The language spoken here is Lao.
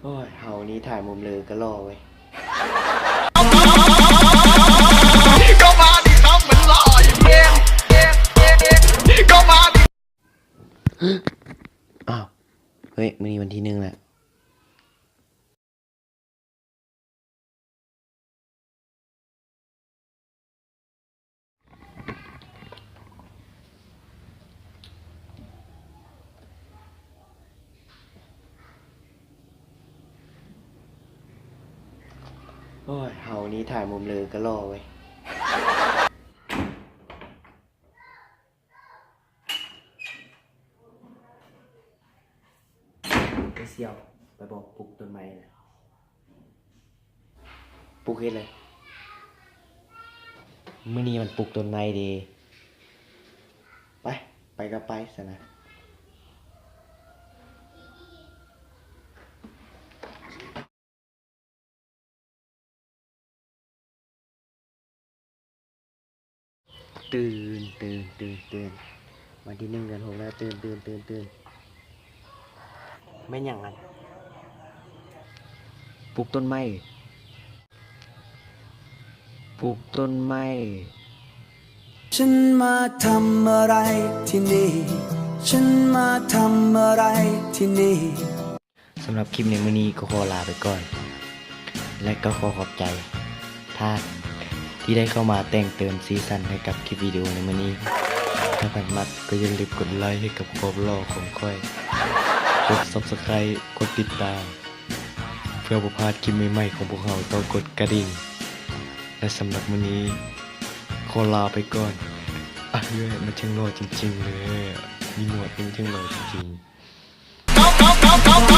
ໂອ້ຍ ເຮົານີ້ຖ່າຍມຸມເລີກໍຫຼໍ່ເວີຍ. ອ້າວ ເຮີ້ຍ ມື້ນີ້ວັນທີໜຶ່ງແລ້ວ. ໂອ້ຍ ເຮົານີ້ຖ່າຍມຸມເລີກໍຫຼໍ່ເວີຍ. ໄປສ່ຽວ ໄປບອກປູກຕົ້ນໄມ້ນະ. ປູກເຮັດເລີຍ. ມື້ນີ້ວັນປູກຕົ້ນໄມ້ເດ. ໄປ ໄປກໍໄປຊັ້ນນະ. ຕື່ນ ຕື່ນ ຕື່ນ ຕື່ນ ວັນທີໜຶ່ງ ເດືອນຫົກແລ້ວ ຕື່ນ ຕື່ນ ຕື່ນ ຕື່ນ. ແມ່ນຫຍັງຫັ້ນ? ປູກຕົ້ນໄມ້ ປູກຕົ້ນໄມ້. ສຳລັບຄລິບໃນມື້ນີ້ກໍຂໍລາໄປກ່ອນ ແລະ ກໍຂໍຂອບໃຈທ່ານທີ່ໄດ້ເຂົ້າມາແຕ່ງເຕີມສີສັນໃຫ້ກັບຄລິບວິດີໂອໃນມື້ນີ້. ຖ້າທ່ານມັກກໍຢ່າລືມກົດໄລໃຫ້ກັບຄວາມຫຼໍ່ຂອງຂ້ອຍ, ກົດ Subscribe ກົດຕິດຕາມ ເພື່ອບໍ່ພາດຄລິບໃໝ່ໆຂອງພວກເຮົາ, ຕ້ອງກົດກະດິ່ງ. ແລະ ສຳລັບມື້ນີ້ຂໍລາໄປກ່ອນ. ອາເຮີ້ຍ ມັນຊ່າງຫຼໍ່ຈິງໆເລີຍ, ມີໜວດນີ້ມັນຊ່າງຫຼໍ່ຈິງໆ.